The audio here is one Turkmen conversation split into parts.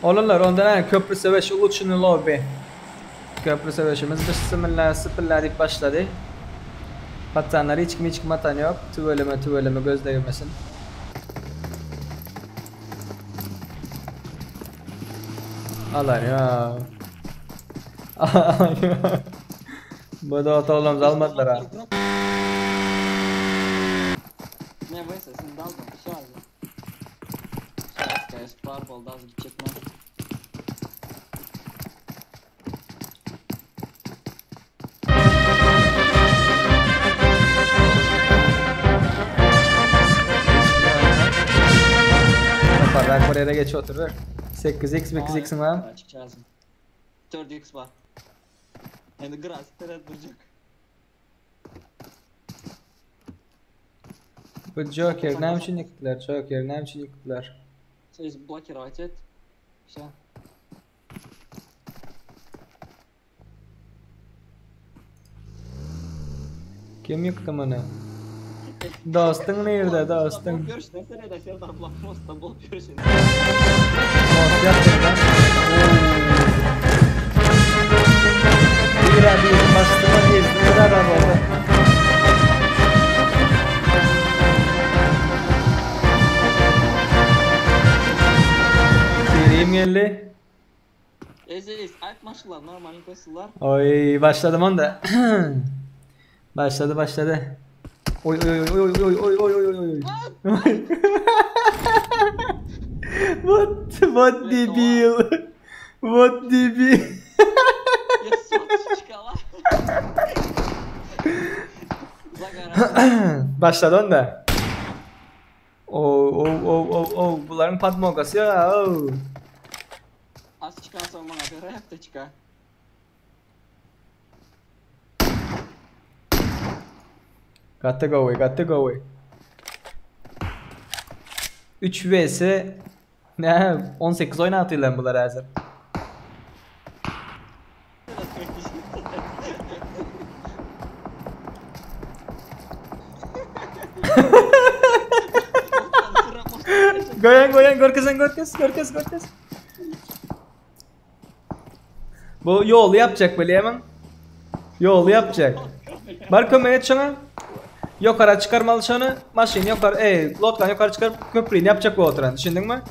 Olanlar onda näme köprü söweşi ulutşyny lobby. Köprü söweşimiz bismillah sipilla diýip başlady. Paçanlar hiç kim hiç kim atan ýok. Tüweleme tüweleme göz degmesin. Alan ya. Alan ya. Bu da otoglamyzy almadylar ha. Ne VSS'ini daldım. Şu az. Şu az bar boldy az gitjek men. Toparrak bir ýere geç oturyber. 8x 8x var. Çykjazym. 4x bar. Endi gras teret durjak. Bu Joker näme üçin ýykdylar? Joker näme üçin ýykdylar? Siz blokировать et. Всё. Kim ýykdy muny? Dostuň nirde, dostuň? Görüşden serede Serdar blok mostda bolup ýörüşin. Most ýapdyň da. Bira bir başdyma gezdim bir arabada. Birim geldi. Eziz, aýt maşynlar normalny koýsunlar. Oy başladım onda. başladı başladı. Oy oy oy oy oy oy oy oy oy oy. what what debil. What debil. Başladı onda. Oh oh oh oh oh bularyň podmogasy ýok ha oh. Az çykarsaň maňa ber aptečka. Gaty gowy, gaty gowy. 3 vs ne 18 oýnatýarlar bular häzir. Goýan goýan görkezen görkez görkez görkez. Bu ýoly ýapjak bilýämiň? Ýoly ýapjak. Bar kömek et şoňa. Ýokara çykarmaly şony. Maşyn ýokary, eý, lodkany ýokary çykaryp köprüni ýapjak bolup oturan. Düşündiňmi?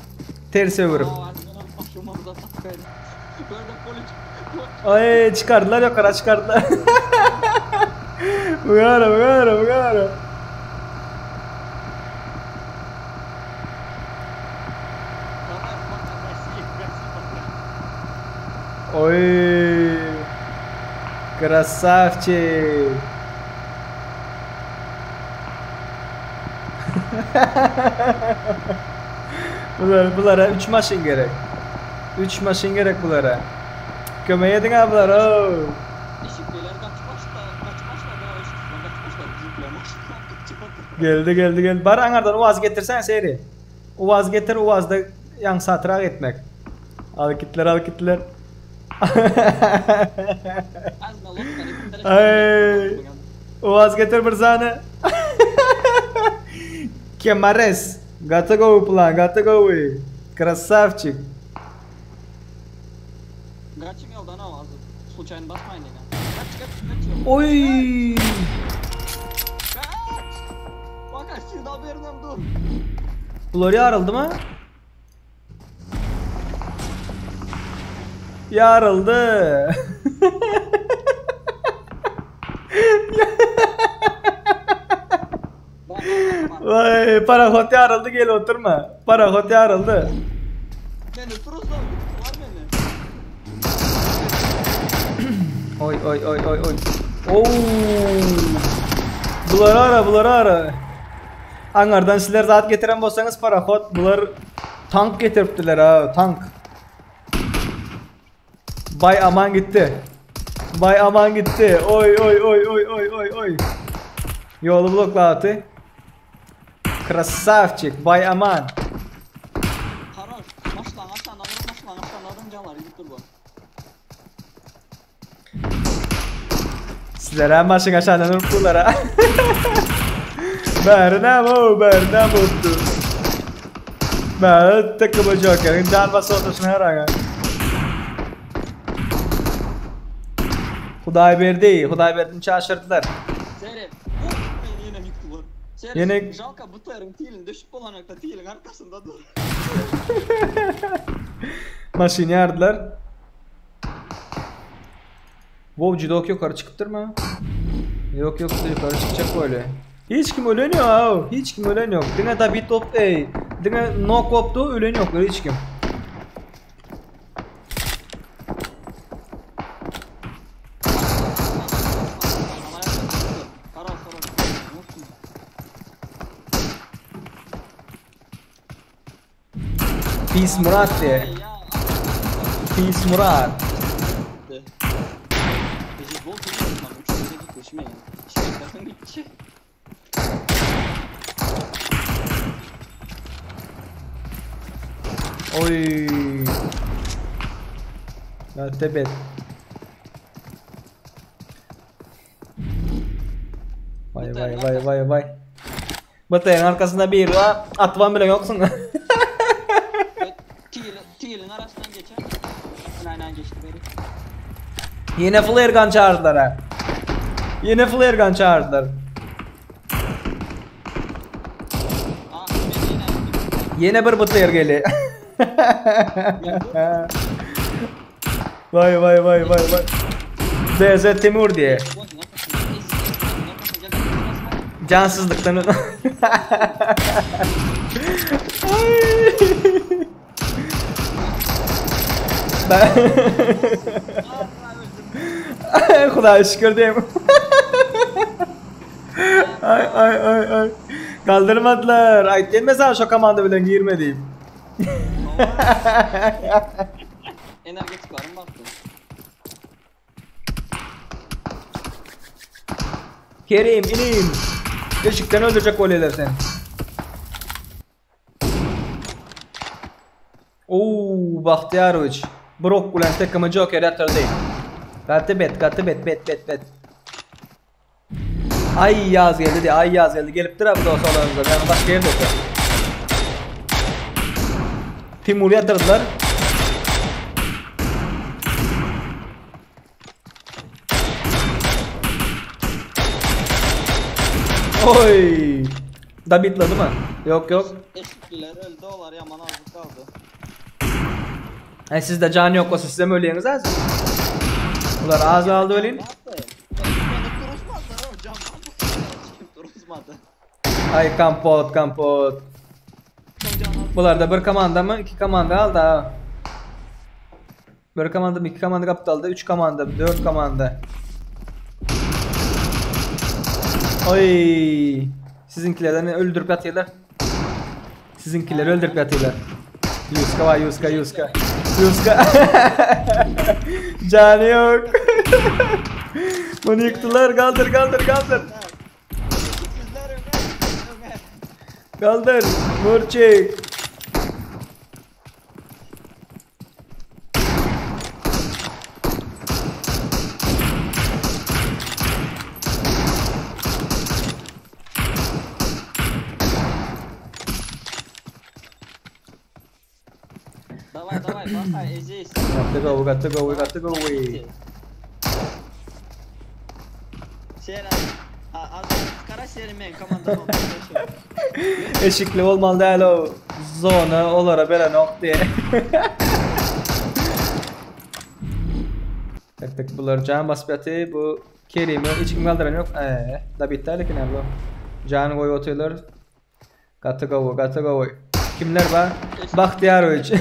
Terse öwürip. Aý, çykardylar ýokara çykardylar. Bugara, bugara, bugara. Oý. Krasavçik. Bular, bulara 3 maşyn gerek. 3 maşyn gerek bulara. Kömek ediň ha bulara. Eşikliler gaçyp başlady, gaçyp başlady, eşikliler gaçyp başlady, bizimkiler maşyndan gaçyp otyr. Geldi, geldi, geldi. Bar aňardan UAZ getirsen seri. UAZ getir, UAZ-da ýaňy satrak etmek. Alyp gitdiler, alyp gitdiler. Ay. UAZ getir bir sany. Kemares. Gaty gowy plan, gaty gowy. Krasavçik. Gaçyň ýoldan aw azyp. Sluçaýny basmaýyn diýen. Gaç gaç gaç. Oý. Gaç. Bak aşağıda berinem dur. Bular ýaryldymy? Ýaryldy. Vay, parahot ýaryldy gel oturma. Parahot ýaryldy. Meni turuzlar, var meni. Oy oy oy oy oy. Oo. Bular ara, bular ara. Aňardan sizler zat getiren bolsaňyz parahot bular tank getiripdiler ha, tank. Bay aman gitdi. Bay aman gitdi. Oy oy oy oy oy oy oy. Ýoly bloklaty. Krasavçik bay aman. Haroş, maşlaň aşan alyp, maşlaň aşan alyp canlar gidip dur bu. Sizlere maşyn aşağıdan urup bulara. Bäri näme o, bäri näme bolupdy? Ben takımı Joker'in can bası otursun her an. Hudaýberdi, Hudaýberdini çaşyrdylar. Seret. Oh, meni ýene ýykdylar. Seret, Ýene- žalka BTR-iň tilini düşüp bolanakda tiliň arkasynda dur. Maşyny ýardylar. Wow, Jidok ýokary çykypdyr mı? Yok yok ýokary çykjak böyle. Hiç kim ölen yok. Hiç kim ölen yok. Diňe David top ey. Diňe knock opdu ölen yok hiç kim. Karas, karas. Peace Murat diye. Peace Murat. Oy. Tebet. Vay vay vay vay vay. Batayın arkasında bir var. Atvan bile yoksun. Tilin arasından geçen. Aynen geçti beri. Yine flare gun çağırdılar ha. Yine flare gun çağırdılar. Aa, beni yine. Yine bir bıtayır geliyor. Vay vay vay vay vay. DZ Timur diye. Cansızlıktan. Ay. Ben Hudaýa şükür diýim. Ay ay ay ay. Kaldırmadılar. Ay mesela şu komanda bilen girme diyeyim. Energetik var mı baktın? Kerim inim. Işıktan öldürecek goleyler seni. Oo Bahtiyaroviç. Brok bilen takımı Joker yatırdı. Gaty bet, gaty bet, bet, bet, bet. Ay yaz geldi de, ay yaz geldi. Gelipdir abi dost olanımıza. Yani başka yerde yok. Timur yatırdılar. Oy. Dabitladı mı? Yok yok. Eşikliler öldü olar yaman azlık kaldı. E sizde can yok olsa size mi ölüyorsunuz az? Ular az aldı ölün. Ne yaptı? Beni duruzmadılar o camdan bu duruzmadı. Ay kampot kampot. Bular da bir komanda mı? İki komanda aldı ha. Bir komanda mı? İki komanda kaptı aldı. Üç komanda, dört komanda. Oy. Sizinkilerden öldürüp yatıyorlar. Sizinkileri öldürüp yatıyorlar. Yuska var Yuska Yuska. Yuska. Canı yok. Bunu yıktılar. Kaldır kaldır kaldır. Eşiksizler Ömer. Ömer. Kaldır. Murçik. Davay davay basay eziz. Got to go, we got to go, we got to go. We. Seren. Az kara serin men komandam oldu. Eşikli olmalı değil o. Zona olara beren ok diye. Tak tak bular can basıp yatı bu Kerim'i hiç kim kaldıran yok. Da bitti lekin bu. Can koyup atıyorlar. Got to go, got to go. Kimler var? Bahtiyaroviç.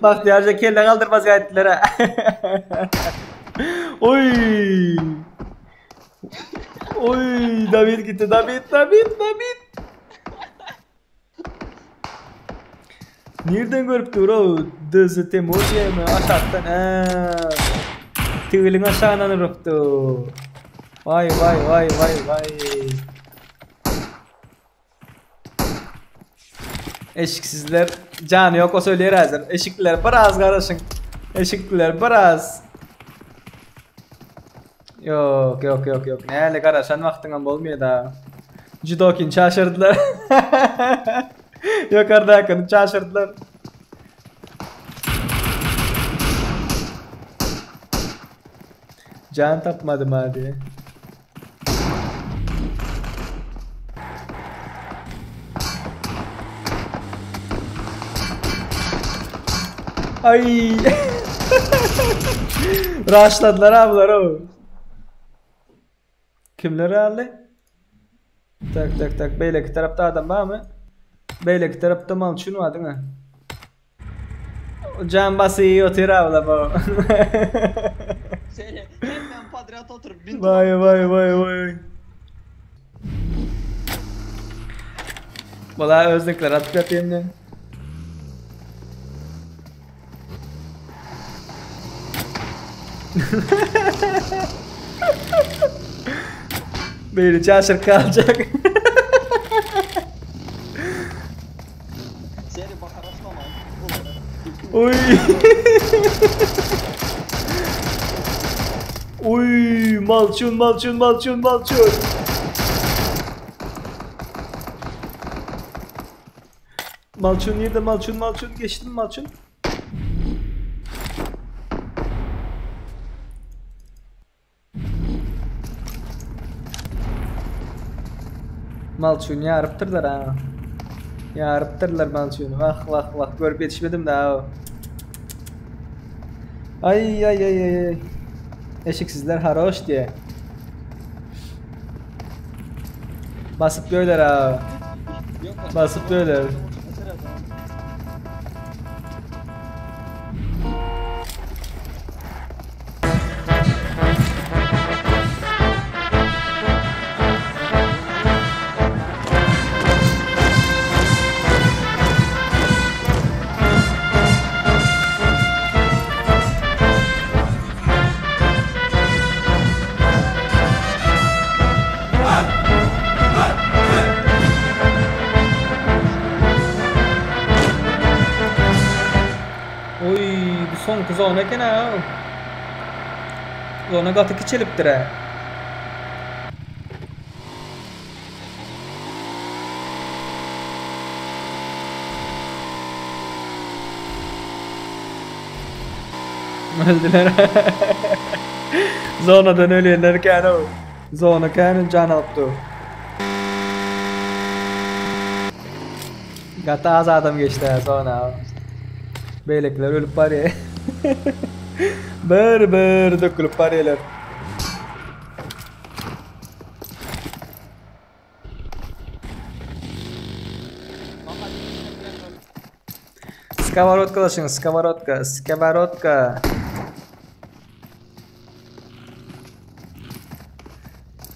Bahtiyarca kelle kaldırmaz gayettiler ha. Oy. Oy David gitti David David David. Nereden görüp dur o? DZ Temur diye mi? Aşağıdan ha. Tüylün aşağıdan uruptu. Vay vay vay vay vay. Eşiksizler canı yok o söylüyor hazır. Eşikliler biraz kardeşim. Eşikliler biraz. Yok yok yok yok. Ne kardeşen vaktinden bolmuyor da. Judokin şaşırdılar. Ýokardakyny çaşyrdylar. Can tapmadym ha diye. Ay. Rushladılar abiler o. Kimler aldy? Tak tak tak beýleki tarapda adam barmy? Beýleki tarapda malçun bar diňe. Can basy otyr abla bu. Seni hemen podrýad oturyp bin. Vay vay vay vay. Valla özlükler atıp yapayım ne? Beýle çaşyr kaljak. Seni bakaraşlama. Oy. Oy malçun malçun malçun malçun. Malçun nerede malçun malçun geçtim malçun. Malçun ýarypdyrlar ha. Ýarypdyrlar malçuny. Wah wah wah görüp ýetişmedim daha. Ay ay ay ay ay. Eşiksizler haroş diye. Basyp döýler ha. Basyp döýler. Oý, bu soňky zona eken ha. Zona gaty kiçelipdir ha. Öldüler. Zonadan ölýänler kän o. Zona kän can alypdy. Gaty az adam geçdi ha zona. Beýlekiler ölüp barýar. Bir bir dökülüp barýarlar. Skоворodkalaşyň, skоворodka, skоворodka.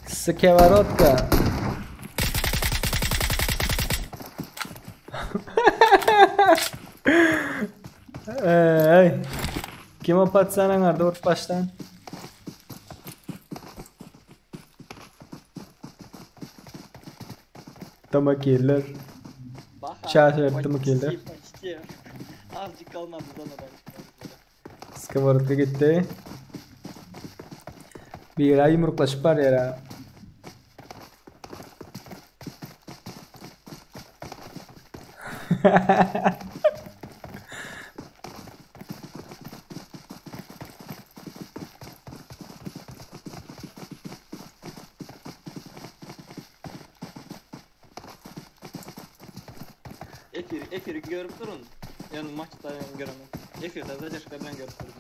Skоворodka. Ey. Kim o patsan aňarda urup başlan? Tomakiller. Çaşyrtdy mukiller. Почти. Azıcık kalmadı zonadan çıkmadı. Skоворodka gitdi. Biri ýumruklaşyp barýar ha. Efir, efiri görüp durun. Yani maçta yani göremem. Efirde zadержка bilen görüp durun.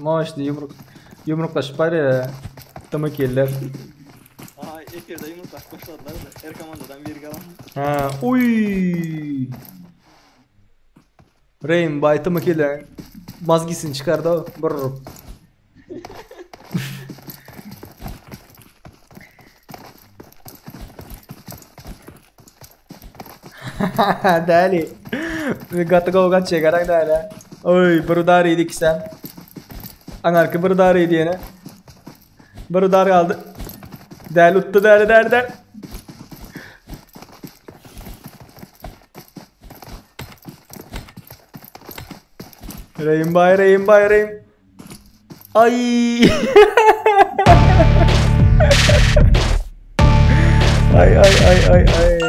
Moşdy ýumruk ýumruklaşyp barýar. Tomakiller. Aha efirde yumruklaşıp başladılar da. Her komandadan bir kalan. Ha, uy. Rain by Tomakiller. Mazgisini çıkardı o. Brr. Däli. Gaty gowy gaçýar garaň däli. Oý, bir dar idi ikisem. Aňarky bir dar idi ýene. Bir dar galdy. Däli utdy däli däli däli. Reýim baý reýim baý reýim. Ay. Ay ay ay ay ay.